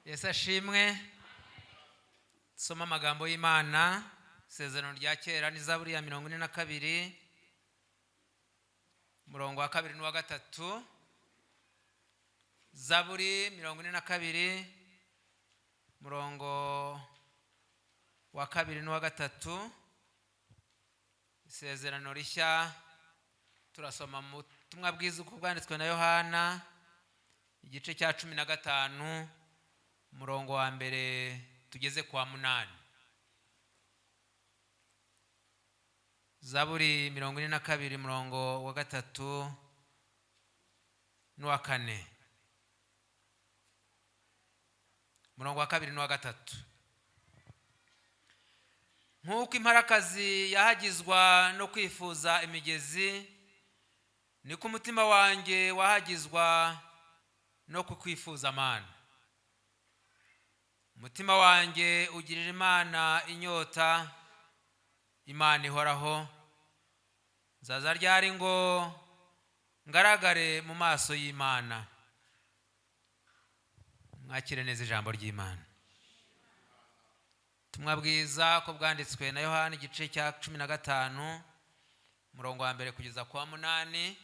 Yesu ashimwe. Soma amagambo y'Imana, Isezerano rya Kera, ni Zaburi ya 42, umurongo wa kabiri n'uwa gatatu. Zaburi 42, umurongo wa kabiri n'uwa gatatu. Isezerano Rishya, turasoma mu butumwa bwiza uko bwanditswe na Yohana, igice cya 15, umurongo wa mbere tugeze ku wa munani. Zaburi 42, umurongo wa gatatu n'uwa kane, umurongo wa kabiri n'uwa gatatu. Nk'uko imparakazi yahagizwa no kwifuza imigezi, niko umutima wanjye wahagizwa no kukwifuza, Mana. Umutima wanjye ugirira Imana inyota, Imana ihoraho. Nzaza ryari ngo ngaragare mu maso y'Imana? Mwakire neza ijambo ry'Imana. Ubutumwa bwiza ko bwanditswe na Yohani, igice cya 15, umurongo wa mbere kugeza ku wa munani.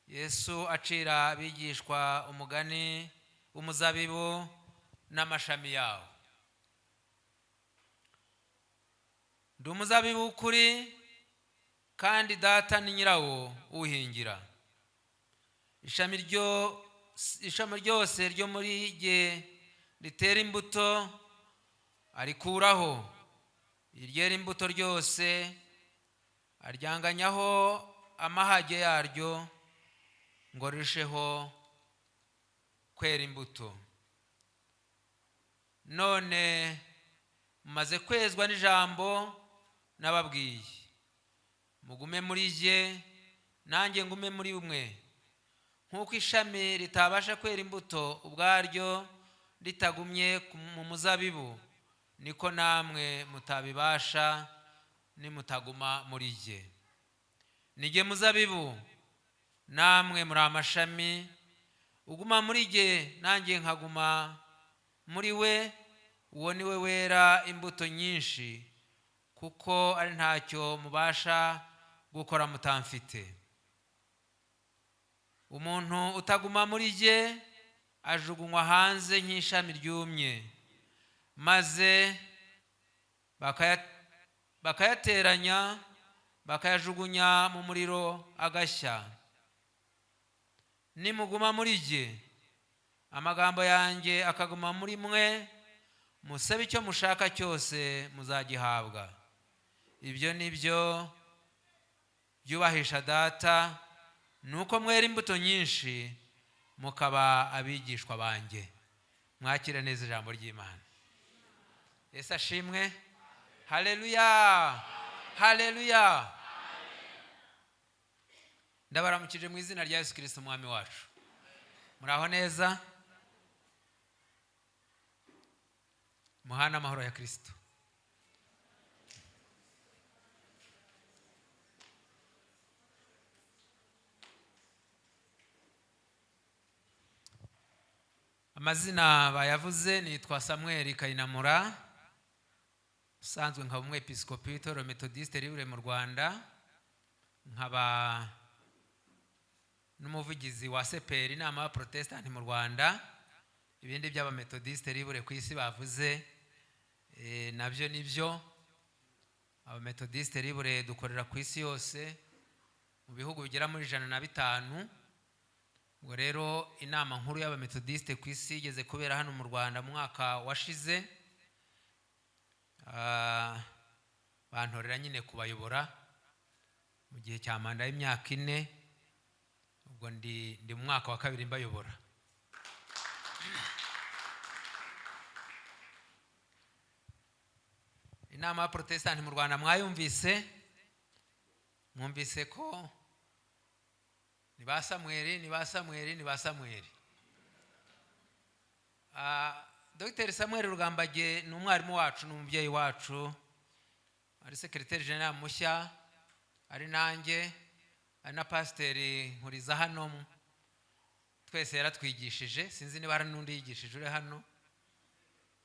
Yesu acira abigishwa umugani w'umuzabibu n'amashami yawo. Ndi umuzabibu w'ukuri, kandi Data ni nyirawo uwuhingira. Ishami ryose ryo muri jye ritera imbuto arikuraho, iryera imbuto ryose aryanganyaho amahage yaryo ngo rirusheho kwera imbuto. None mumaze kwezwa n'ijambo nababwiye. Mugume muri jye, nanjye ngume muri mwe. Nk'uko ishami ritabasha kwera imbuto ubwaryo ritagumye mu muzabibu, niko namwe mutabibasha nimutaguma muri jye. Ni jye muzabibu, namwe muri amashami. Uguma muri jye, nanjye nkaguma muri we, uwo ni we wera imbuto nyinshi, kuko ari ntacyo mubasha gukora mutamfite. Umuntu utaguma muri jye ajugunywa hanze nk'ishami ryumye, maze bakayateranya, bakayajugunya mu muriro agashya. Nimuguma muri jye, amagambo yanjye akaguma muri mwe, musabe icyo mushaka cyose muzagihabwa. Ibyo ni byo byubahisha Data, nuko mwera imbuto nyinshi, mukaba abigishwa banjye. Mwakire neza ijambo ry'Imana. Yesu ashimwe. Haleluya, haleluya. Ndabaramukije mu izina rya Yesu Kirisito Umwami wacu. Muraho neza? Muhana amahoro ya Kirisito. Amazina bayavuze, nitwa Samuel Kayinamura, usanzwe nkaba umwepiskopi w'itorero Methodiste Libre mu Rwanda, nkaba n'umuvugizi wa CPR, inama y'Abaprotestanti mu Rwanda. Ibindi by'Abamethodiste Libre ku isi bavuze, nabyo nibyo. Abamethodiste Libre dukorera ku isi yose mu bihugu bigera muri 105. Ubwo rero inama nkuru y'Abamethodiste ku isi igeze kubera hano mu Rwanda mu mwaka washize, bantorera nyine kubayobora mu gihe cya manda y'imyaka 4. Ubwo ndi mu mwaka wa kabiri mbayobora. Inama ya Protestant mu Rwanda mwayumvise, mwumvise ko ni ba Samuel, ni ba Samuel, ni ba Samuel. Dr Samuel Rugambage ni umwarimu wacu, ni umubyeyi wacu, ari secrétaire général mushya, ari nanjye, ari na pasiteri Nkuriza hano. Twese yaratwigishije. Sinzi niba hari n'undi yigishije uri hano.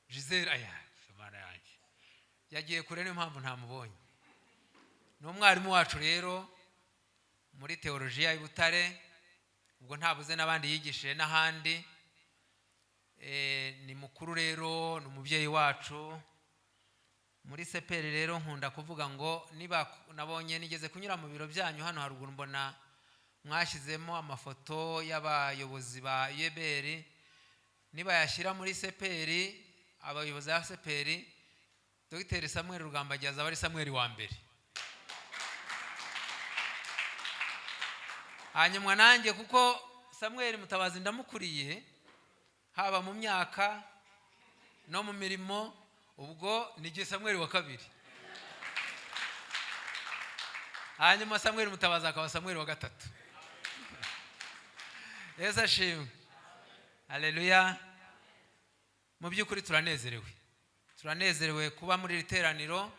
Gisele, aya Mana yanjye, yagiye kure, niyo mpamvu ntamubonye. Ni umwarimu wacu rero muri teolojiya y'i Butare, ubwo ntabuze n'abandi yigishije n'ahandi. Ni mukuru rero, ni umubyeyi wacu muri CEPR. Rero nkunda kuvuga ngo niba nabonye, nigeze kunyura mu biro byanyu hano haruguru, mbona mwashyizemo amafoto y'abayobozi ba UEBR. Nibayashyira muri CEPR, abayobozi ba CEPR, Dogiteri Samuel Rugambage azaba ari Samuel wa mbere. Hanyuma nanjye, kuko Samuel Mutabazi ndamukuriye haba mu myaka no mu mirimo, ubwo ni Samuel wa kabiri, hanyuma Samuel Mutabazi akaba Samuel wa gatatu. Yesu ashimwe, haleluya. Mu by'ukuri turanezerewe, turanezerewe kuba muri iri teraniro.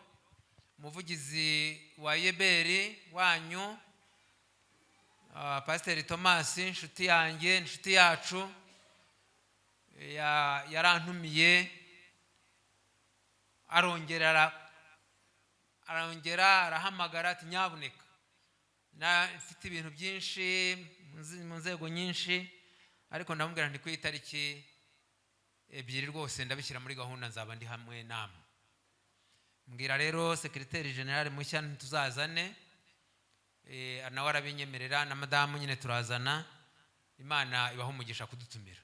Umuvugizi wa UEBR wanyu, Pasiteri Thomas, inshuti yanjye, inshuti yacu, yarantumiye, arongera arahamagara ati: "Nyabuneka." Mfite ibintu byinshi mu nzego nyinshi, ariko ndamubwira nti ku itariki 2 rwose ndabishyira muri gahunda, nzaba ndi hamwe namwe. Mbwira rero secrétaire général mushya ntituzazane, nawe arabinyemerera, na madamu nyine turazana. Imana ibaha umugisha kudutumira.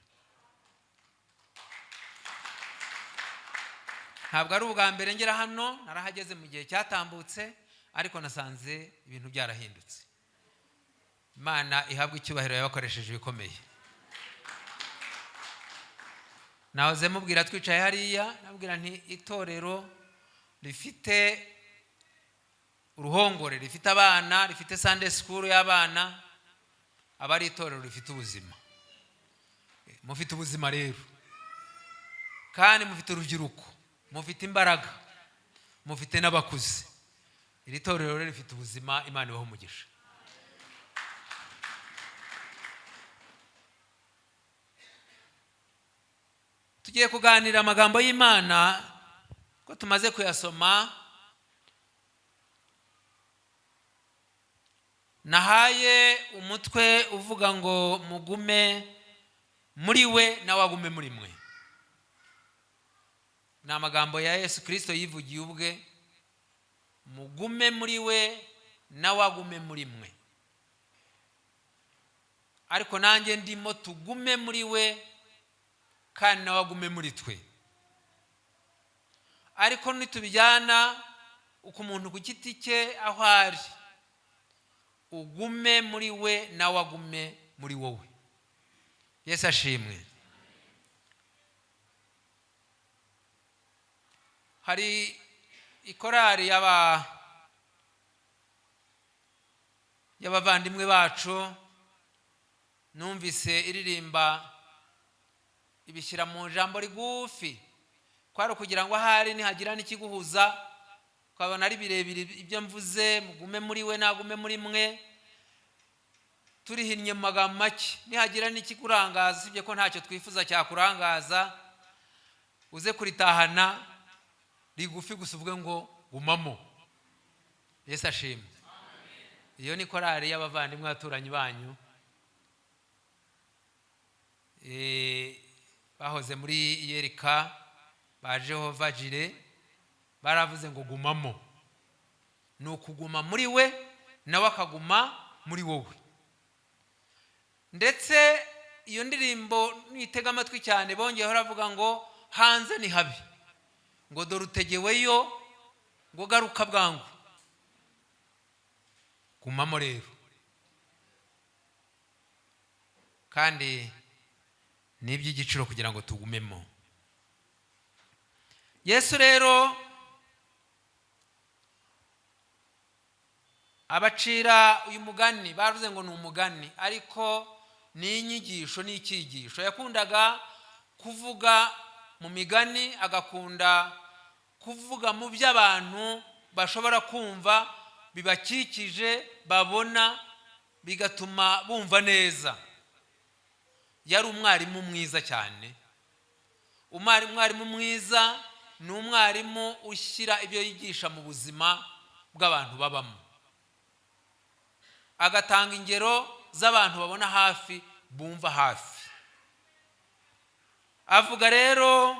Ntabwo ari ubwa mbere ngera hano, narahageze mu gihe cyatambutse, ariko nasanze ibintu byarahindutse. Imana ihabwa icyubahiro, yabakoresheje ibikomeye. Nahoze mubwira twicaye hariya, nabwira nti itorero rifite uruhongore, rifite abana, rifite Sunday school y'abana, aba ari itorero rifite ubuzima. Mufite ubuzima rero, kandi mufite urubyiruko, mufite imbaraga, mufite n'abakuze. Iri torero rero rifite ubuzima. Imana ibaha umugisha. Tugiye kuganira amagambo y'Imana ko tumaze kuyasoma. Nahaye umutwe uvuga ngo mugume muri we nawe agume muri mwe. Ni amagambo ya Yesu Kirisito yivugiye ubwe: mugume muri we nawe agume muri mwe. Ariko nanjye ndimo, tugume muri we kandi nawe agume muri twe. Ariko nitubijyana uku, umuntu ku giti cye aho ari, ugume muri we nawe agume muri wowe. Yesu ashimwe. Hari ikorari y'abavandimwe bacu numvise iririmba, ibishyira mu ijambo rigufi, kwari ukugira ngo ahari nihagira n'ikiguhuza ukabona ari birebire ibyo mvuze, mugume muri we nagume muri mwe, turihinnye mu magambo make. Nihagira n'ikikurangaza, usibye ko ntacyo twifuza cyakurangaza, uze kuritahana rigufi gusa, uvuge ngo gumamo. Yesu ashimwe. Iyo ni korari y'abavandimwe, abaturanyi banyu, bahoze muri Yerika ba Jehova Jireh, baravuze ngo gumamo. Ni ukuguma muri we nawe akaguma muri wowe. Ndetse iyo ndirimbo nitega amatwi cyane, bongeyeho baravuga ngo hanze ni habi, ngo dore utegeweyo, ngo garuka bwangu. Gumamo rero, kandi ni iby'igiciro kugira ngo tugumemo. Yesu rero abacira uyu mugani. Bavuze ngo ni umugani, ariko ni inyigisho, ni icyigisho. Yakundaga kuvuga mu migani, agakunda kuvuga mu byo abantu bashobora kumva bibakikije, babona, bigatuma bumva neza. Yari umwarimu mwiza cyane. Umwarimu mwiza ni umwarimu ushyira ibyo yigisha mu buzima bw'abantu babamo, agatanga ingero z'abantu babona hafi, bumva hafi. Avuga rero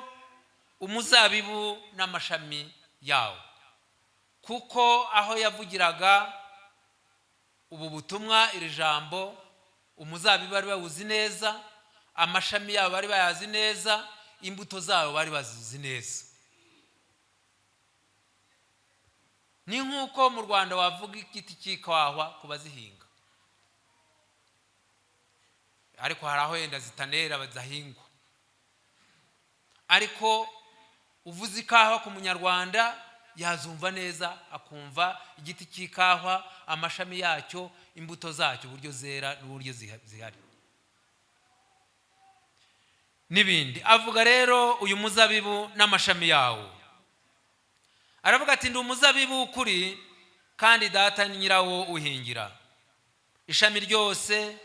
umuzabibu n'amashami yawo, kuko aho yavugiraga ubu butumwa, iri jambo, umuzabibu bari bawuzi neza, amashami yabo bari bayazi neza, imbuto zabo bari bazizi neza. Ni nk'uko mu Rwanda wavuga igiti cy'ikawa ku bazihinga, ariko hari aho yenda zitanera badahingwa. Ariko uvuze ikawa ku Munyarwanda yazumva neza, akumva igiti cy'ikawa, amashami yacyo, imbuto zacyo, uburyo zera n'uburyo zihari n'ibindi. Avuga rero uyu muzabibu n'amashami yawo, aravuga ati: "Ndi umuzabibu w'ukuri, kandi Data ni nyirawo uhingira. Ishami ryose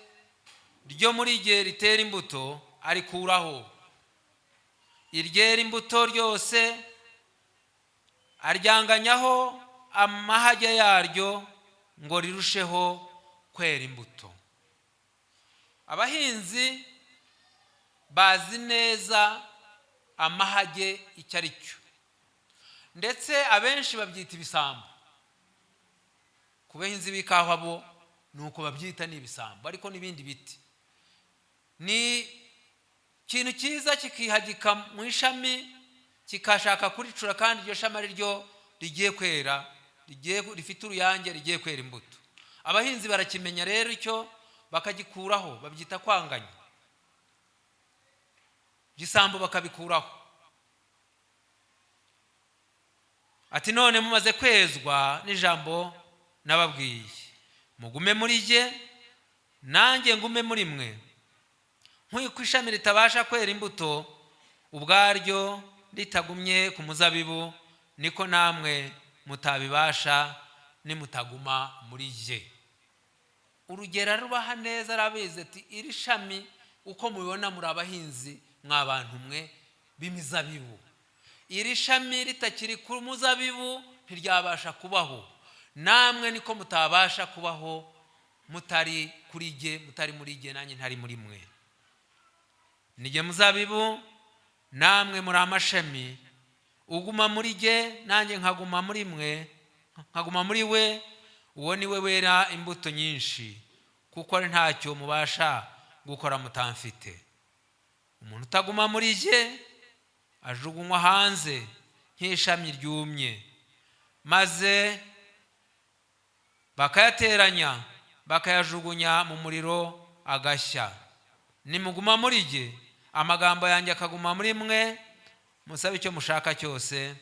ryo muri jye ritera imbuto arikuraho, iryera imbuto ryose aryanganyaho amahage yaryo ngo rirusheho kwera imbuto." Abahinzi bazi neza amahage icyo ari cyo, ndetse abenshi babyita ibisambo. Ku bahinzi b'ikawa bo ni uko babyita, ni ibisambo, ariko n'ibindi biti. Ni ikintu cyiza kikihagika mu ishami, kikashaka kuricura, kandi iryo shami ari ryo rigiye kwera, rigiye rifite uruyange, rigiye kwera imbuto. Abahinzi barakimenya rero icyo, bakagikuraho, babyita kwanganya igisambo, bakabikuraho. Ati: "None mumaze kwezwa n'ijambo nababwiye. Mugume muri jye, nanjye ngume muri mwe. Nk'uko ishami ritabasha kwera imbuto ubwaryo ritagumye ku muzabibu, niko namwe mutabibasha nimutaguma muri jye." Urugero rubaha neza, arabizi, ati: "Iri shami uko mubibona, muri abahinzi mwa bantu mwe b'imizabibu, iri shami ritakiri ku muzabibu ntiryabasha kubaho. Namwe niko mutabasha kubaho mutari kuri jye, mutari muri jye, nanjye ntari muri mwe. Ni jye muzabibu, namwe muri amashami. Uguma muri jye, nanjye nkaguma muri mwe, nkaguma muri we, uwo ni we wera imbuto nyinshi, kuko ari ntacyo mubasha gukora mutamfite. Umuntu utaguma muri jye ajugunywa hanze nk'ishami ryumye, maze bakayateranya, bakayajugunya mu muriro, agashya. Nimuguma muri jye, amagambo yanjye akaguma muri mwe, musabe icyo mushaka cyose,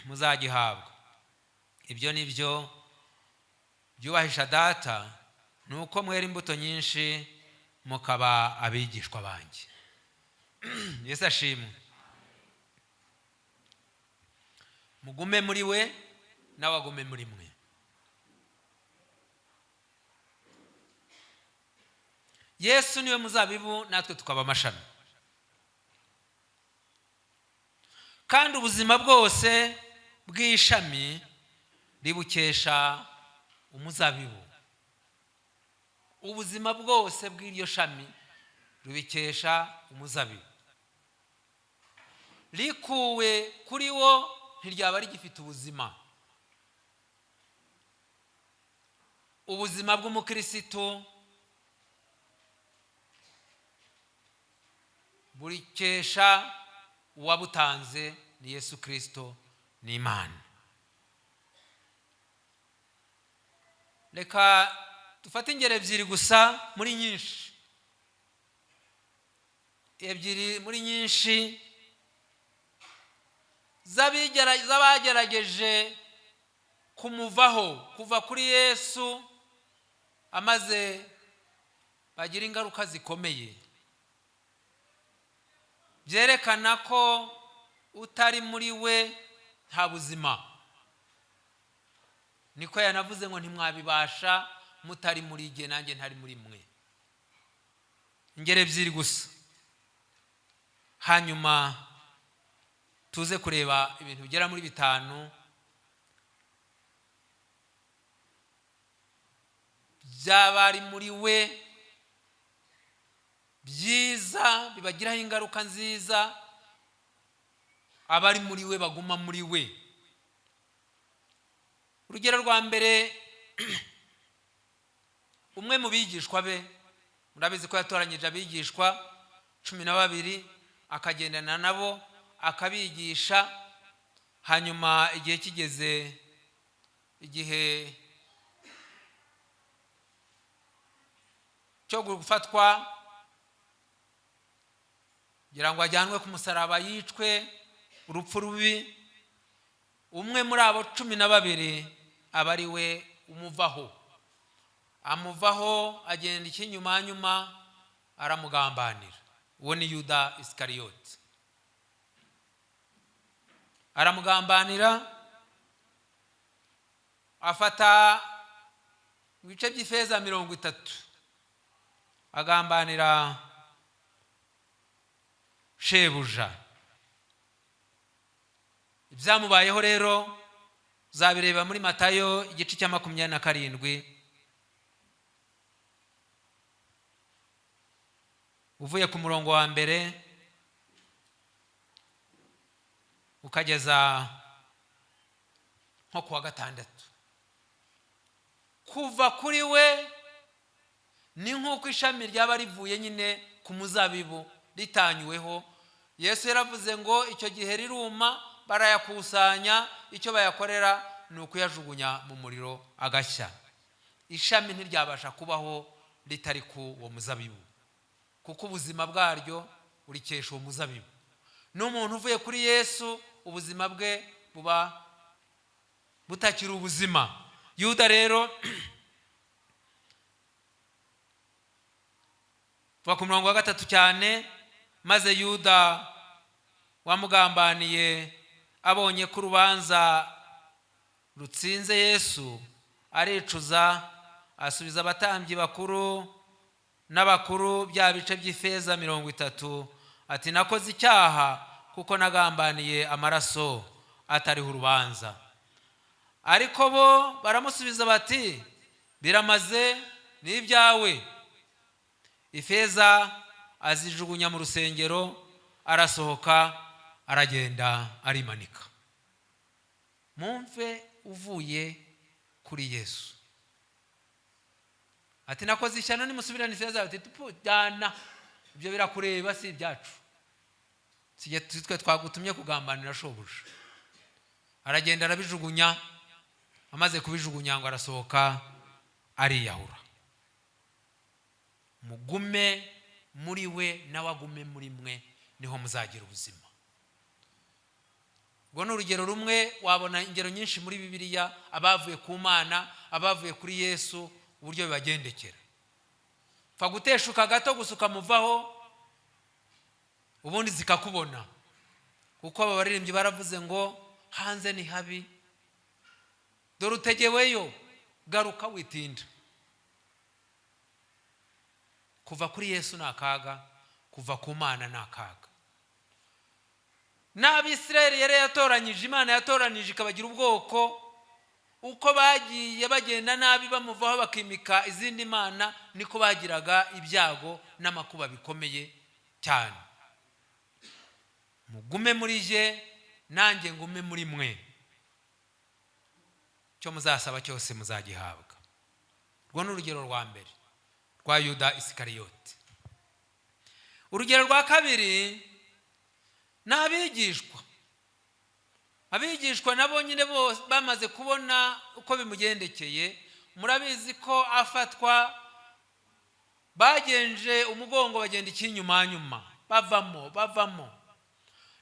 muzagihabwa. Ibyo ni byo byubahisha Data, ni uko mwera imbuto nyinshi, mukaba abigishwa banjye." Yesu ashimwe. Mugume muri we, nawe agume muri mwe. Yesu niwe muzabibu, natwe tukaba amashami, kandi ubuzima bwose bw'ishami ribukesha umuzabibu. Ubuzima bwose bw'iryo shami rubikesha umuzabibu. Rikuwe kuri wo ntiryaba rigifite ubuzima. Ubuzima bw'umukirisitu burikesha uwabutanze, ni Yesu Kirisito, ni Imana. Reka dufate ingero ebyiri gusa muri nyinshi, ebyiri muri nyinshi z'abagerageje kumuvaho, kuva kuri Yesu, amaze bagira ingaruka zikomeye, byerekana ko utari muri we nta buzima. Niko yanavuze ngo: "Ntimwabibasha mutari muri jye, nanjye ntari muri mwe." Ingero ebyiri gusa, hanyuma tuze kureba ibintu bigera muri bitanu by'abari muri we byiza bibagiraho ingaruka nziza, abari muri we baguma muri we. Urugero rwa mbere, umwe mu bigishwa be, murabizi ko yatoranyije abigishwa 12, akagendana nabo akabigisha. Hanyuma igihe kigeze, igihe cyo gufatwa kugira ngo ajyanwe ku musaraba yicwe urupfu rubi, umwe muri abo 12 aba ari we umuvaho. Amuvaho agenda ikinyuma nyuma aramugambanira. Uwo ni Yuda Isikariyoti. Aramugambanira, afata ibice by'ifeza 30, agambanira shebuja. Ibyamubayeho rero uzabireba muri Matayo igice cya 27, uvuye ku murongo wa mbere ukageza nko ku wa 6. Kuva kuri we ni nk'uko ishami ryaba rivuye nyine ku muzabibu ritanyuweho. Yesu yaravuze ngo icyo gihe riruma, barayakusanya, icyo bayakorera ni ukuyajugunya mu muriro agashya. Ishami ntiryabasha kubaho ritari ku uwo muzabibu, kuko ubuzima bwaryo burikesha uwo muzabibu. N'umuntu uvuye kuri Yesu ubuzima bwe buba butakiri ubuzima. Yuda rero, kuva ku murongo wa 3 cyane, maze Yuda wamugambaniye abonye ko urubanza rutsinze Yesu, aricuza, asubiza abatambyi bakuru n'abakuru bya bice by'ifeza 30, ati nakoze icyaha kuko nagambaniye amaraso atariho urubanza. Ariko bo baramusubiza bati biramaze, ni ibyawe. Ifeza azijugunya mu rusengero, arasohoka aragenda arimanika. Mumve uvuye kuri Yesu ati nakoze ishyano, nimusubirane ifeza. Ati jyana, ibyo birakureba, si ibyacu, si twe twagutumye kugambanira shobuja. Aragenda arabijugunya, amaze kubijugunya ngo arasohoka ariyahura. Mugume muri we nawe agume muri mwe, niho muzagira ubuzima. Ubwo ni urugero rumwe, wabona ingero nyinshi muri Bibiliya, abavuye ku Mana, abavuye kuri Yesu, uburyo bibagendekera. Pfa guteshuka gato gusa ukamuvaho, ubundi zikakubona. Kuko aba baririmbyi baravuze ngo hanze ni habi, dore utegeweyo, garuka witinda. Kuva kuri Yesu ni akaga, kuva ku Mana ni akaga. N'Abisirayeli yari yatoranyije, Imana yatoranyije ikabagira ubwoko, uko bagiye bagenda nabi bamuvaho bakimika izindi mana, niko bagiraga ibyago n'amakuba bikomeye cyane. Mugume muri je, nanjye ngume muri mwe, icyo muzasaba cyose muzagihabwa. Urwo ni urugero rwa mbere rwa Yuda Isikariyoti. Urugero rwa kabiri ni abigishwa. Abigishwa nabo nyine bose bamaze kubona uko bimugendekeye. Murabizi ko afatwa, bagenje umugongo bagenda ikinyuma nyuma, bavamo bavamo.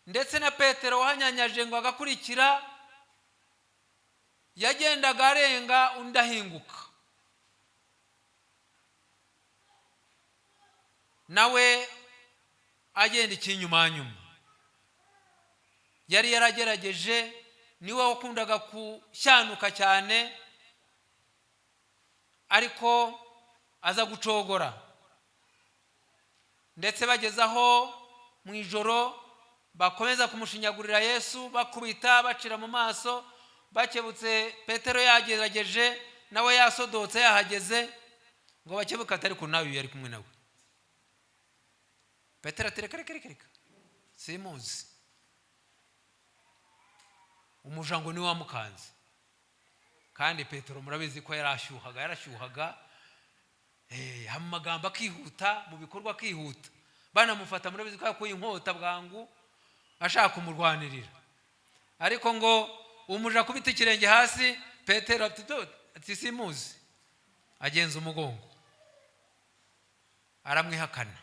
Ndetse na Petero wahanyanyaje ngo agakurikira, yagendaga arenga undi ahinguka, nawe agenda ikinyuma nyuma. Yari yaragerageje, niwe wakundaga gushyanuka cyane, ariko aza gucogora. Ndetse bageze aho mu ijoro bakomeza kumushinyagurira Yesu, bakubita, bacira mu maso, bakebutse. Petero yagerageje, nawe yasodotse, yahageze ngo bakebuke, atari ku nawe yari kumwe nawe. Petero ati: "Reka, reka, reka, reka, simuzi." Umuja ngo niwe wamukanze. Kandi Petero murabizi ko yarashyuhaga, yarashyuhaga mu magambo akihuta, mu bikorwa akihuta. Banamufata, murabizi ko yakuye inkota bwangu ashaka kumurwanirira. Ariko ngo umuja akubita ikirenge hasi, Petero ati: "Simuzi." Agenza umugongo, aramwihakana.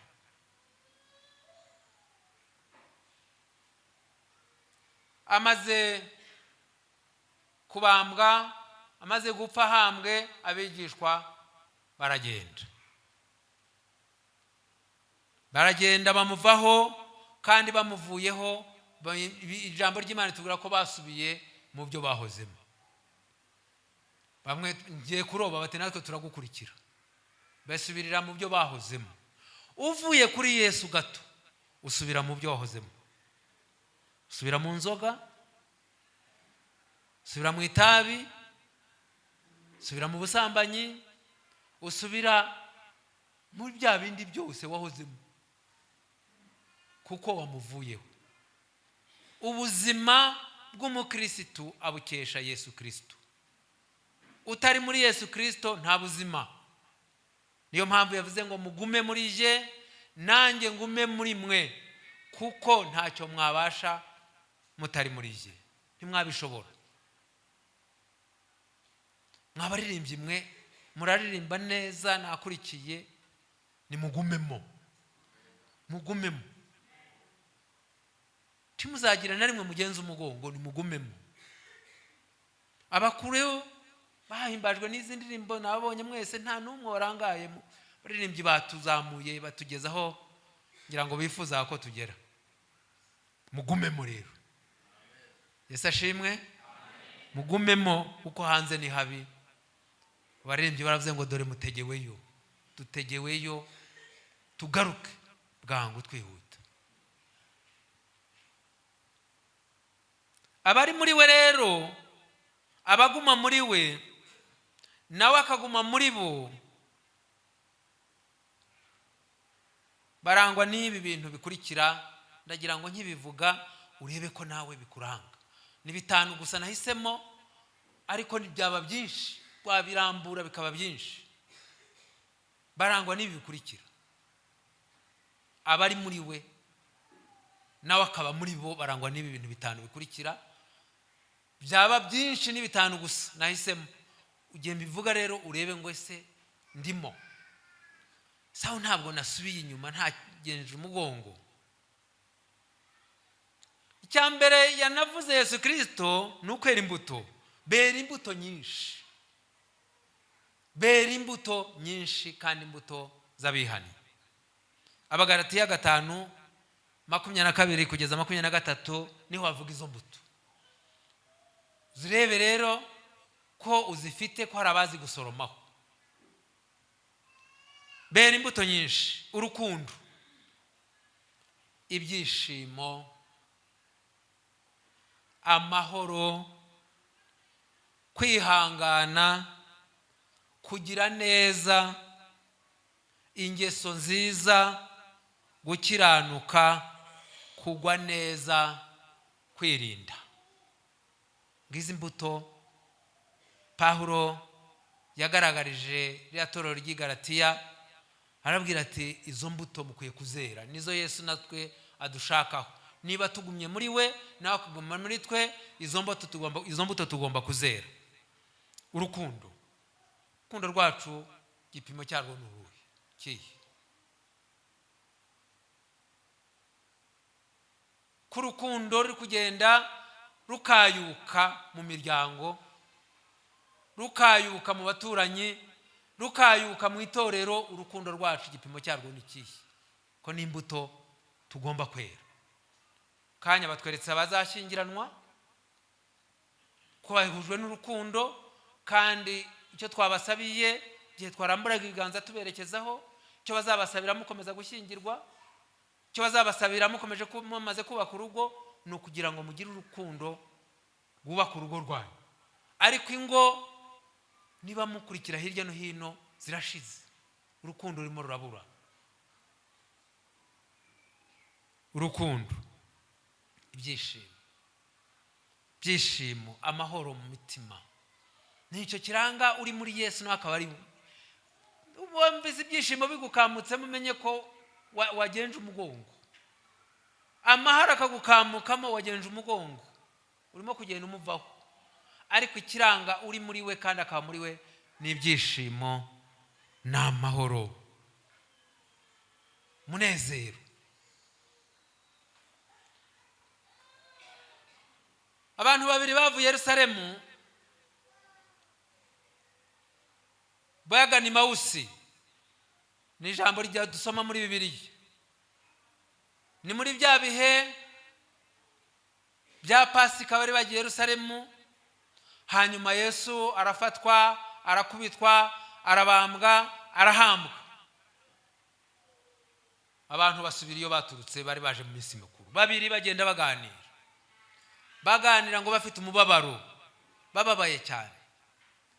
Amaze kubambwa, amaze gupfa, ahambwe, abigishwa baragenda, baragenda, bamuvaho. Kandi bamuvuyeho, ijambo ry'Imana ritubwira ko basubiye mu byo bahozemo. Bamwe ngiye kuroba, bati: "Natwe turagukurikira." Basubirira mu byo bahozemo. Uvuye kuri Yesu gato, usubira mu byo wahozemo, usubira mu nzoga, usubira mu itabi, usubira mu busambanyi, usubira muri bya bindi byose wahozemo, kuko wamuvuyeho. Ubuzima bw'umukirisitu abukesha Yesu Kirisitu. Utari muri Yesu Kirisito nta buzima. Niyo mpamvu yavuze ngo: "Mugume muri jye, nanjye ngume muri mwe, kuko ntacyo mwabasha mutari muri jye, ntimwabishobora." Mwabaririmbyi mwe, muraririmba neza, nakurikiye. Nimugumemo, mugumemo, ntimuzagira na rimwe mugenza umugongo, nimugumemo. Abakuru bahimbajwe n'izi ndirimbo, nabonye mwese nta n'umwe warangayemo. Abaririmbyi batuzamuye, batugezaho ngira ngo bifuza ko tugera. Mugumemo rero. Yesu ashimwe. Mugumemo, kuko hanze ni habi. Abaririmbyi baravuze ngo: "Dore mutegeweyo, dutegeweyo, tugaruke bwangu twihuta." Abari muri we rero, abaguma muri we, nawe akaguma muri bo, barangwa n'ibi bintu bikurikira. Ndagira ngo nkibivuga urebe ko nawe bikuranga. Ni bitanu gusa nahisemo, ariko byaba byinshi, wabirambura bikaba byinshi. Barangwa n'ibi bikurikira: abari muri we, nawe akaba muri bo, barangwa n'ibi bintu bitanu bikurikira. Byaba byinshi, ni bitanu gusa nahisemo. Ugiye mbivuga rero, urebe ngo ese ndimo sawa, ntabwo nasubiye inyuma, ntagenje umugongo. Icya mbere yanavuze Yesu Kirisito ni ukwera imbuto. Bera imbuto nyinshi, bera imbuto nyinshi, kandi imbuto z'abihani. Abagalatiya 5:22 kugeza 23 niho havuga izo mbuto. Zirebe rero ko uzifite, ko hari abazi gusoromaho. Bera imbuto nyinshi: urukundo, ibyishimo, amahoro, kwihangana, kugira neza, ingeso nziza, gukiranuka, kugwa neza, kwirinda. Ngizi mbuto Pawulo yagaragarije ririya torero ry'i Galatiya, arabwira ati: "Izo mbuto mukwiye kuzera." Nizo Yesu natwe adushakaho. Niba tugumye muri we, nawe akaguma muri twe, izo mbuto tugomba kuzera. Urukundo, urukundo rwacu igipimo cyarwo ni uruhe? Kihe ko urukundo ruri kugenda rukayuka mu miryango, rukayuka mu baturanyi, rukayuka mu itorero? Urukundo rwacu igipimo cyarwo ni ikihe, ko n'imbuto tugomba kwera? Kanya batweretse abazashyingiranwa ko bahujwe n'urukundo, kandi icyo twabasabiye igihe twaramburaga ibiganza tuberekezaho, icyo bazabasabira mukomeza gushyingirwa. Icyo bazabasabira mukomeje mumaze kubaka urugo ni ukugira ngo mugire urukundo rwubaka urugo rwanyu. Ariko ingo niba mukurikira hirya no hino zirashize, urukundo rurimo rurabura. Urukundo, ibyishimo, byishimo, amahoro mu mitima, nicyo kiranga uri muri Yesu. Nawe akaba ari wumvise ibyishimo bigukamutsemo, umenye ko wagenje umugongo. Amahoro akagukamukamo, wagenje umugongo, urimo kugenda umuvaho. Ariko ikiranga uri muri we kandi akaba muri we ni ibyishimo, ni amahoro, umunezero. Abantu babiri bavuye Yerusalemu bagana Emawusi, ni ijambo rya dusoma muri Bibiliya. Ni muri bya bihe bya Pasika, bari bagiye Yerusalemu. Hanyuma Yesu arafatwa, arakubitwa, arabambwa, arahambwa. Abantu basubira iyo baturutse, bari baje mu minsi mikuru. Babiri bagenda baganira, baganira ngo bafite umubabaro, bababaye cyane,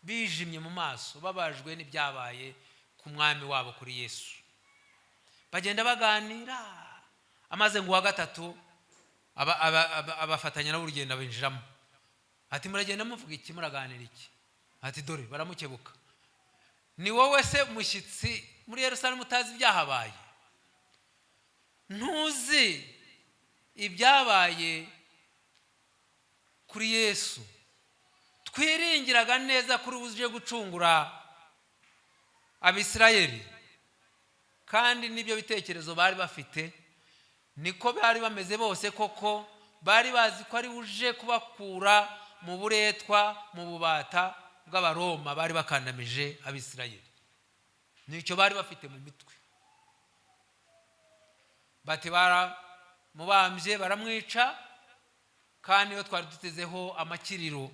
bijimye mu maso, babajwe n'ibyabaye ku mwami wabo, kuri Yesu. Bagenda baganira, amaze ngo uwa gatatu abafatanya nabo urugendo, abinjiramo, ati: "Muragenda muvuga iki? Muraganira iki?" Ati: "Dore." Baramukebuka: "Ni wowe se mushyitsi muri Yerusalemu utazi ibyahabaye? Ntuzi ibyabaye kuri Yesu twiringiraga neza kuri uje gucungura Abisirayeli?" Kandi n'ibyo bitekerezo bari bafite, niko bari bameze bose koko. Bari bazi ko ari uje kubakura mu buretwa, mu bubata bw'Abaroma bari bakandamije Abisirayeli. Nicyo bari bafite mu mitwe. Bati: "Baramubambye, baramwica, kandi iyo twari dutezeho amakiriro,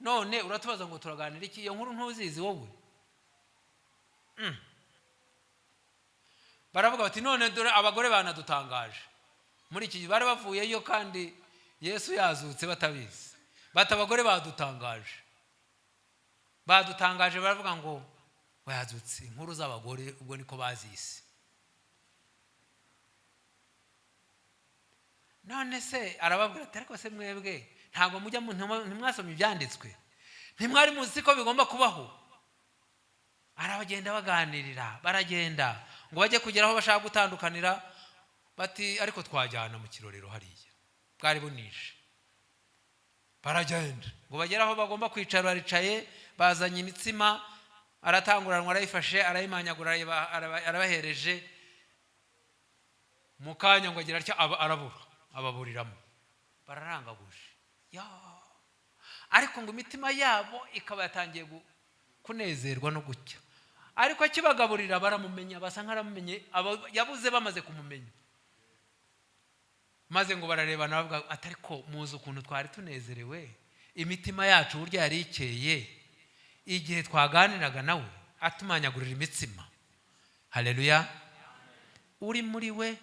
none uratubaza ngo turaganira iki? Iyo nkuru ntuzizi wowe?" Baravuga bati: "None dore abagore banadutangaje." Muri iki gihe bari bavuyeyo kandi Yesu yazutse batabizi. Bati: "Abagore badutangaje, badutangaje, baravuga ngo yazutse." Inkuru z'abagore ubwo niko bazise. None se arababwira ati: "Ariko se mwebwe ntabwo mujya ntimwasomye ibyanditswe? Ntimwari muzi ko bigomba kubaho?" Arabagenda baganirira, baragenda ngo bajye kugera aho bashaka gutandukanira, bati: "Ariko twajyana mu kirorero hariya." Bwari bunije. Baragenda ngo bagere aho bagomba kwicara, baricaye, bazanye imitsima, aratanguranwa, arayifashe, arayimanyagura, arabahereje. Mu kanya ngo agira atya, arabura, ababuriramo. Bararangaguje ya, ariko ngo imitima yabo ikaba yatangiye kunezerwa no gucya. Ariko akibagaburira baramumenya, basa nk'aramumenye. Yabuze bamaze kumumenya, maze ngo bararebana, bavuga ati: "Ariko muzi ukuntu twari tunezerewe, imitima yacu burya yari ikeye igihe twaganiraga nawe atumanyagurira imitsima?" Haleluya! Uri muri we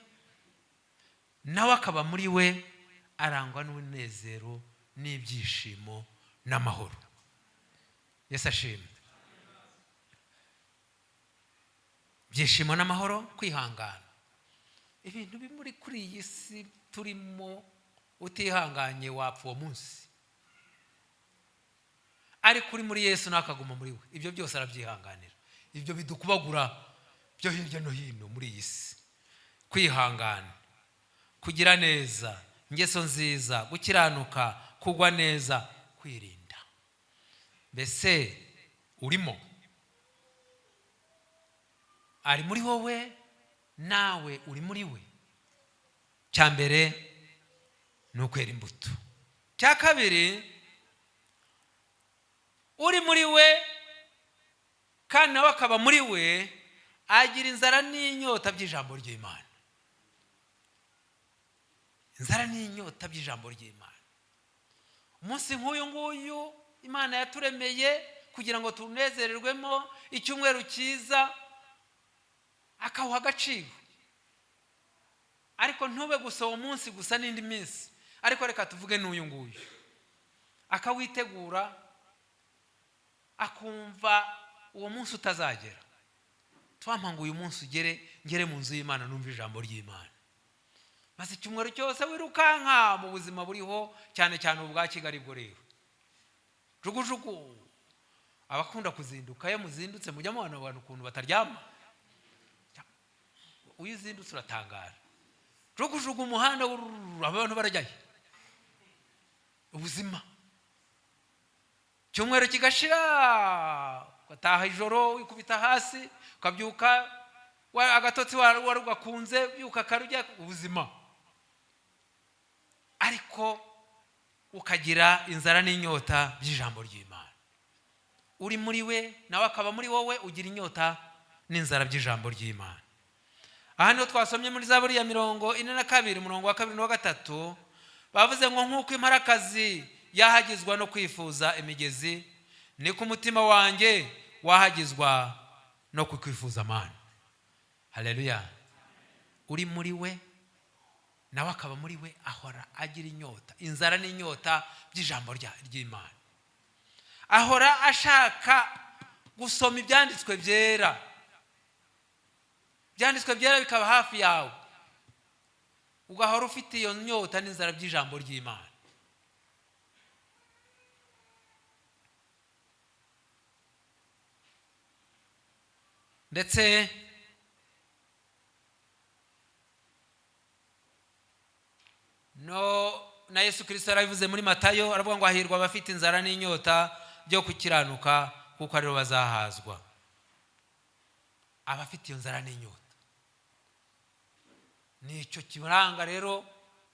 nawe akaba muri we, arangwa n'umunezero n'ibyishimo n'amahoro. Yesu ashimwe. Ibyishimo n'amahoro, kwihangana. Ibintu bimuri kuri iyi si turimo, utihanganye wapfa uwo munsi. Ariko uri muri Yesu nawe akaguma muri we, ibyo byose arabyihanganira, ibyo bidukubagura byo hirya no hino muri iyi si. Kwihangana, kugira neza, ingeso nziza, gukiranuka, kugwa neza, kwirinda. Mbese urimo? Ari muri wowe, nawe uri muri we. Cya mbere ni ukwera imbuto. Cya kabiri, uri muri we kandi nawe akaba muri we, agira inzara n'inyota by'ijambo ry'Imana. Inzara n'inyota by'ijambo ry'Imana. Umunsi nk'uyu nguyu Imana yaturemeye kugira ngo tunezererwemo, icyumweru cyiza, akawuha agaciro. Ariko ntube gusa uwo munsi gusa, n'indi minsi. Ariko reka tuvuge n'uyu nguyu, akawitegura, akumva uwo munsi utazagera. Twampa ngo uyu munsi ugere, ngere mu nzu y'Imana, numve ijambo ry'Imana. Maze icyumweru cyose wirukanka mu buzima buriho, cyane cyane ubwa Kigali. Bwo rero jugujugu, abakunda kuzinduka, iyo muzindutse mujya mubona abantu ukuntu bataryama. Iyo uzindutse uratangara, jugujugu, umuhanda, abantu barajyayo. Ubuzima, icyumweru kigashira, ugataha ijoro wikubita hasi, ukabyuka agatotsi wari ugakunze, byuka karujya ubuzima. Ariko ukagira inzara n'inyota by'ijambo ry'Imana. Uri muri we, nawe akaba muri wowe, ugira inyota n'inzara by'ijambo ry'Imana. Aha niho twasomye muri Zaburi ya 42, umurongo wa 2 n'uwa 3. Bavuze ngo: "Nk'uko imparakazi yahagizwa no kwifuza imigezi, niko umutima wanjye wahagizwa no kukwifuza, Mana." Haleluya! Uri muri we, nawe akaba muri we, ahora agira inyota, inzara n'inyota by'ijambo ry'Imana. Ahora ashaka gusoma ibyanditswe byera. Ibyanditswe byera bikaba hafi yawe, ugahora ufite iyo nyota n'inzara by'ijambo ry'Imana. Ndetse no na Yesu Kirisito yarabivuze muri Matayo, aravuga ngo: "Hahirwa abafite inzara n'inyota byo gukiranuka, kuko aribo bazahazwa." Abafite iyo nzara n'inyota, nicyo kiranga rero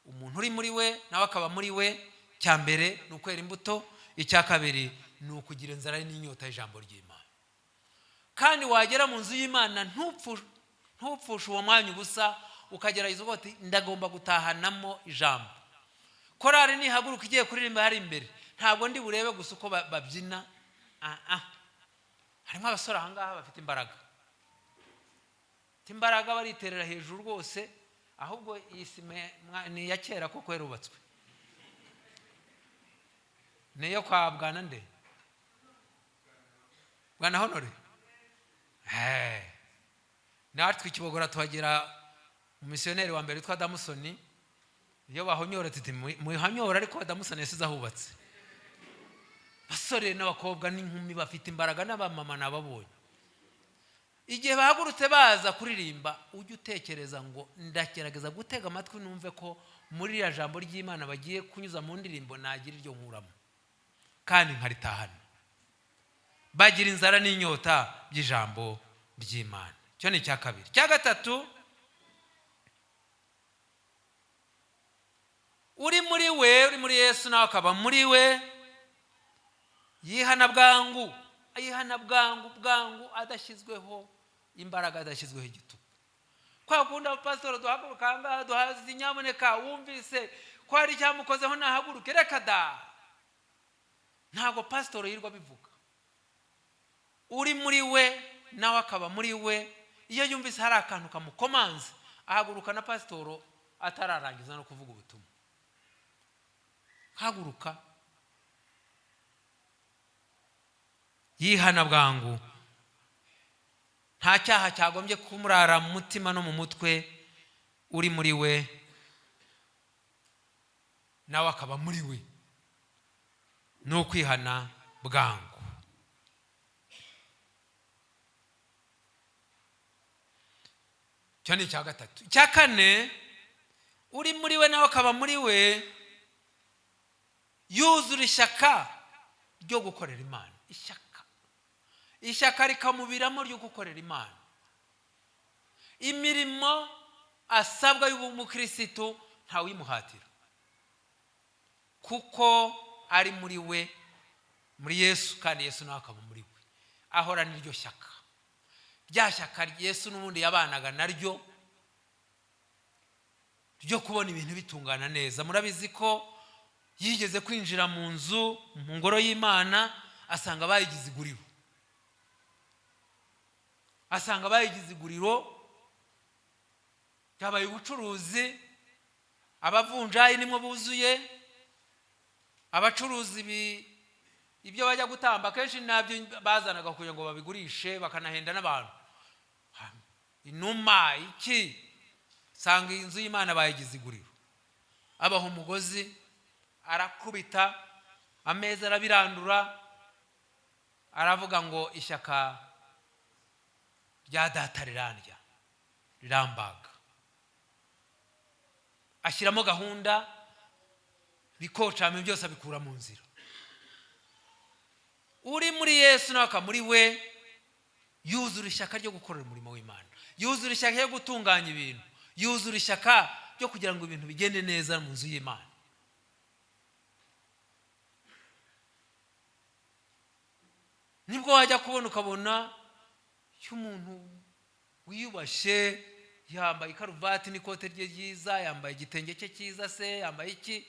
umuntu uri muri we, nawe akaba muri we. Cya mbere ni ukwera imbuto, icya kabiri ni ukugira inzara n'inyota y'ijambo ry'Imana. Kandi wagera mu nzu y'Imana, ntupfushe uwo mwanya ubusa, ukagerageza uvuga uti: "Ndagomba gutahanamo ijambo." Korari nihaguruka igiye kuririmba hari imbere, ntabwo ndi burebe gusa uko babyina. Harimo abasore ahangaha bafite imbaraga, bafite imbaraga, bariterera hejuru rwose. Ahubwo iyi sima ni iya kera kuko yarubatswe, niyo kwa bwana nde, bwana Honore. Natwe ikibogora tuhagera umumisiyoneri wa mbere witwa Damusoni. Iyo bahonyora tuti: "Muhanyora," ariko Damusoni yasize ahubatse. Basore n'abakobwa n'inkumi bafite imbaraga, n'abamama nababonye. Igihe bahagurutse baza kuririmba, ujye utekereza ngo: "Ndagerageza gutega amatwi numve ko muri iriya jambo ry'Imana bagiye kunyuza mu ndirimbo nagira iryo nkuramo kandi nkaritahana." Bagira inzara n'inyota by'ijambo ry'Imana. Icyo ni icya kabiri. Icya gatatu, uri muri we, uri muri Yesu nawe akaba muri we, yihana bwangu, yihana bwangu bwangu, adashyizweho imbaraga, adashyizweho igitugu. Kwa kundi abapasitori duhaguruka aha ngaha, duhaze: "Nyamuneka, wumvise ko hari icyamukozeho nahaguruke." Reka da, ntabwo pasitori yirirwa abivuga. Uri muri we, nawe akaba muri we, iyo yumvise hari akantu kamukomanze, ahaguruka na pasitoro atararangiza no kuvuga ubutumwa. Haguruka, yihana bwangu. Nta cyaha cyagombye kumurara mu mutima no mu mutwe. Uri muri we, nawe akaba muri we, ni ukwihana bwangu. Icyo ni icya gatatu. Icya kane, uri muri we, nawe akaba muri we, yuzura ishyaka ryo gukorera Imana. Ishyaka, ishyaka rikamubiramo ryo gukorera Imana. Imirimo asabwa y'ubumukirisitu ntawimuhatira, kuko ari muri we, muri Yesu, kandi Yesu nawe akaba muri we. Ahorana iryo shyaka, rya shyaka Yesu n'ubundi yabanaga naryo, ryo kubona ibintu bitungana neza. Murabizi ko yigeze kwinjira mu nzu, mu ngoro y'Imana, asanga bayigize iguriro, asanga bayigize iguriro. Byabaye ubucuruzi. Abavunjayi nimwo buzuye, abacuruzi ibyo bajya gutamba kenshi nabyo bazanaga kugira ngo babigurishe, bakanahenda n'abantu. Inuma iki, sanga inzu y'Imana bayigize iguriro. Abaha umugozi, arakubita ameza, arabirandura, aravuga ngo: "Ishyaka rya Data rirandya, rirambaga." Ashyiramo gahunda, bikocama byose abikura mu nzira. Uri muri Yesu nawe akaba muri we, yuzura ishyaka ryo gukorera umurimo w'Imana, yuzura ishyaka ryo gutunganya ibintu, yuzura ishyaka ryo kugira ngo ibintu bigende neza mu nzu y'Imana. Nibwo wajya kubona ukabona iyo umuntu wiyubashye yambaye ikaruvati n'ikote rye ryiza, yambaye igitenge cye cyiza se, yambaye iki,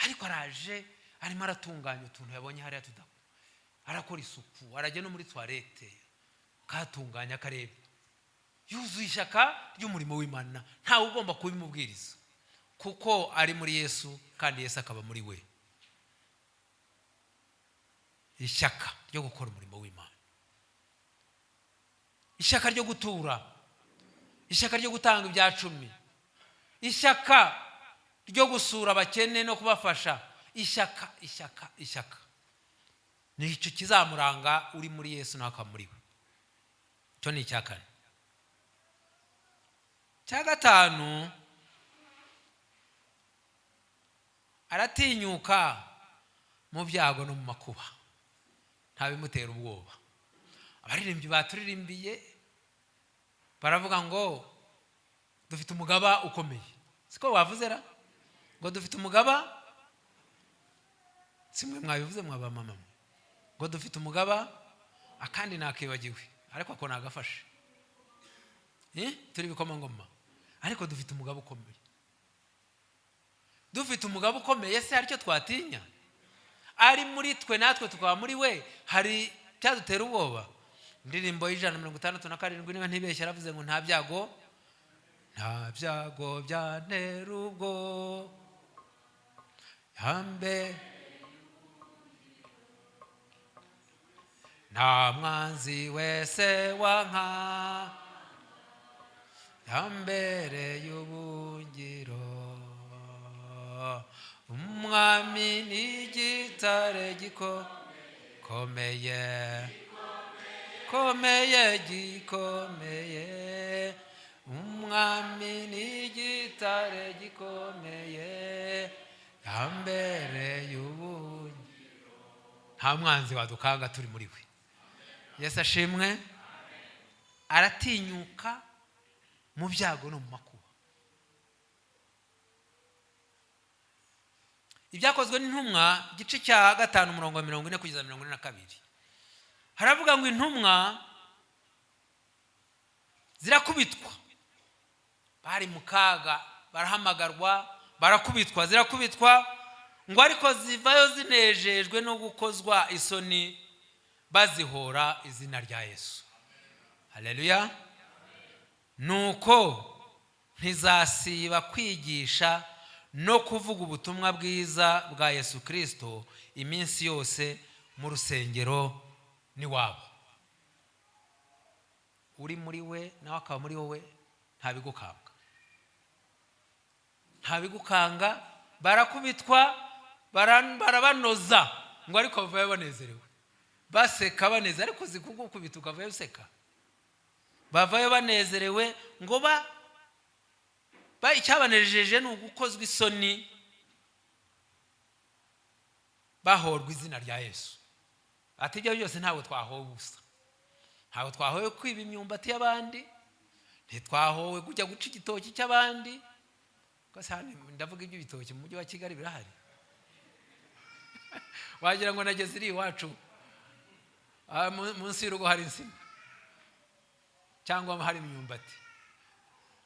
ariko araje arimo aratunganya utuntu yabonye hariya tudakora, arakora isuku, arajya no muri toilette akatunganya, akareba. Yuzuye ishyaka ry'umurimo w'Imana, ntawe ugomba kubimubwiriza kuko ari muri Yesu kandi Yesu akaba muri we. Ishyaka ryo gukora umurimo w'Imana, ishyaka ryo gutura, ishyaka ryo gutanga ibya cumi, ishyaka ryo gusura abakene no kubafasha, ishyaka, ishyaka, ishyaka, ni icyo kizamuranga uri muri Yesu nawe akaba muri we. Icyo ni icya kane. Icya gatanu, aratinyuka mu byago no mu makuba, ntabimutera ubwoba. Abaririmbyi baturirimbiye baravuga ngo dufite umugaba ukomeye. Siko wavuze ra? Ngo dufite umugaba, simwe mwabivuze mwaba mama mwe? Ngo dufite umugaba, akandi nakibagiwe ariko ako nagafashe. Turi ibikomangoma ariko dufite umugaba ukomeye. Dufite umugaba ukomeye se hari icyo twatinya? Ari muri twe natwe tukaba muri we, hari cyadutera ubwoba? Indirimbo y'167 niba ntibeshye, aravuze ngo: "Nta byago, nta byago byantera ubwo yambe, nta mwanzi wese wanka yambere y'ubungiro. Umwami ni igitare gikomeye, komeye, gikomeye. Umwami ni igitare gikomeye yambere y'ubungiro." Nta mwanzi wadukanga turi muri we. Yesu ashimwe. Aratinyuka mu byago no mu makuba. Ibyakozwe n'Intumwa, igice cya 5, umurongo wa 40 kugeza 42, haravuga ngo intumwa zirakubitwa, bari mu kaga, barahamagarwa, barakubitwa, zirakubitwa, ngo ariko zivayo zinejejwe no gukozwa isoni bazihora izina rya Yesu. Haleluya! Nuko ntizasiba kwigisha no kuvuga ubutumwa bwiza bwa Yesu Kirisito iminsi yose mu rusengero n'iwabo. Uri muri we nawe akaba muri wowe, ntabigukanga, ntabigukanga. Barakubitwa, barabanoza, ngo ariko bavayo banezerewe, baseka, banezerewe. Ariko uzi kugukubita ukavayo useka? Bavayo banezerewe, ngo ba icyabanejeje ni ugukozwa isoni bahorwa izina rya Yesu. Ati: "Ibyo byose ntabwo twahowe ubusa, ntabwo twahowe kwiba imyumbati y'abandi, ntitwahowe kujya guca igitoki cy'abandi." Rwose hano ndavuga iby'ibitoki, mu mujyi wa Kigali birahari, wagira ngo nageze iri iwacu. Munsi y'urugo hari insina cyangwa hari imyumbati.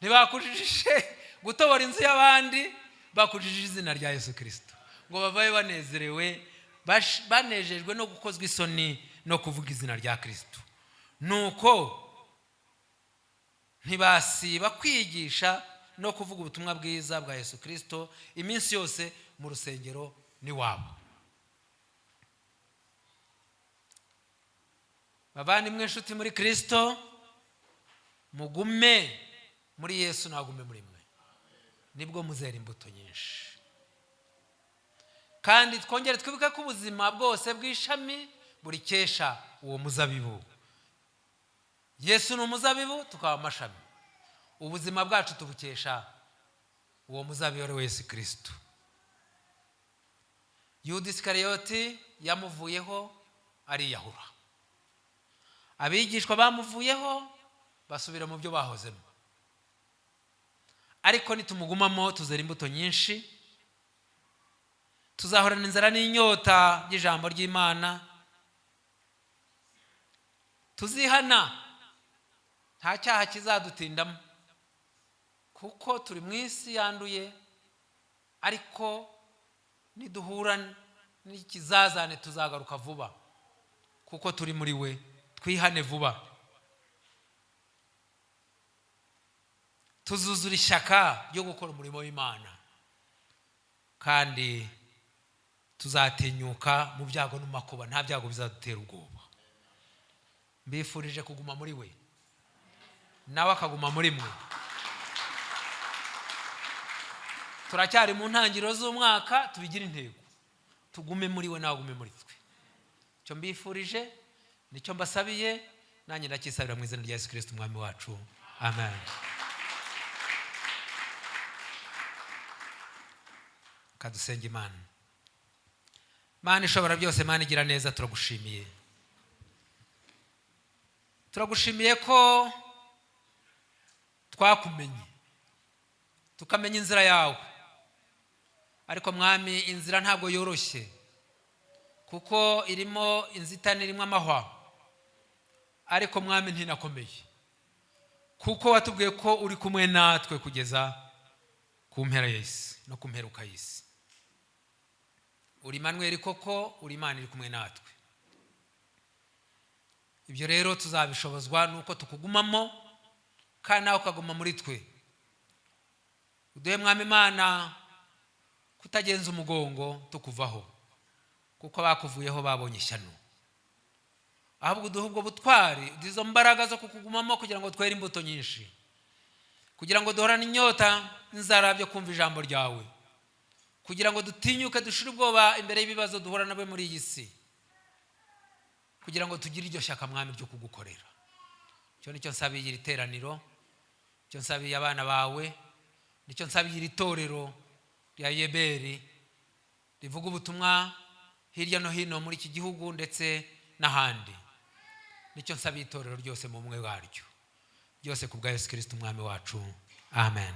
Ntibakujijishe gutobora inzu y'abandi, bakujije izina rya Yesu Kirisito. Ngo bavayo banezerewe, banejejwe no gukozwa isoni no kuvuga izina rya Kirisito. Nuko ntibasiba kwigisha no kuvuga ubutumwa bwiza bwa Yesu Kirisito iminsi yose no kuvuga ubutumwa bwiza bwa Yesu Kirisito iminsi yose mu rusengero n'iwabo. Bavandimwe, inshuti muri Kirisito, mugume muri Yesu, nagume muri mwe, nibwo muzera imbuto nyinshi. Kandi twongere twibuke ko ubuzima bwose bw'ishami burikesha uwo muzabibu. Yesu ni umuzabibu, tukaba amashami. Ubuzima bwacu tubukesha uwo muzabibu ari we Yesu Kirisito. Yuda Isikariyoti yamuvuyeho ariyahura, abigishwa bamuvuyeho basubira mu byo bahozemo. Ariko nitumugumamo tuzera imbuto nyinshi, tuzahorana inzara n'inyota by'ijambo ry'Imana, tuzihana, nta cyaha kizadutindamo kuko turi mu isi yanduye. Ariko niduhura n'ikizazane tuzagaruka vuba kuko turi muri we. Twihane vuba, tuzuzura ishyaka ryo gukora umurimo w'Imana, kandi tuzatinyuka mu byago no mu makuba, nta byago bizadutera ubwoba. Mbifurije kuguma muri we, nawe akaguma muri mwe. Turacyari mu ntangiriro z'umwaka, tubigire intego, tugume muri we, nawe agume muri twe. Icyo mbifurije nicyo mbasabiye, nanjye ndacyisabira mu izina rya Yesu Kirisito umwami wacu, amen. Kadusenge Imana. Mana ishobora byose, Mana igira neza, turagushimiye. Turagushimiye ko twakumenye, tukamenya inzira yawe. Ariko Mwami, inzira ntabwo yoroshye kuko irimo inzitane, irimo amahwa. Ariko Mwami, ntinakomeye kuko watubwiye ko uri kumwe natwe kugeza ku mpera y'isi no ku mperuka y'isi. Uri Immanuel koko, uri Imana iri kumwe natwe. Ibyo rero tuzabishobozwa nuko tukugumamo kandi nawe ukaguma muri twe. Uduhe Mwami Imana kutagenza umugongo tukuvaho, kuko bakuvuyeho babonye ishyano. Ahubwo uduhe ubwo butwari, uduhe izo mbaraga zo kukugumamo kugira ngo twere imbuto nyinshi, kugira ngo duhorane inyota n'inzara byo kumva ijambo ryawe, kugira ngo dutinyuke dushire ubwoba imbere y'ibibazo duhura nabyo muri iyi si, kugira ngo tugire iryo shyaka Mwami ryo kugukorera. Icyo nicyo nsabiye iri teraniro, icyo nsabiye abana bawe, nicyo nsabiye iri torero rya Yeberi rivuga ubutumwa hirya no hino muri iki gihugu ndetse n'ahandi. Nicyo nsabiye itorero ryose mu bumwe bwaryo, byose ku bwa Yesu Kirisito umwami wacu, amen.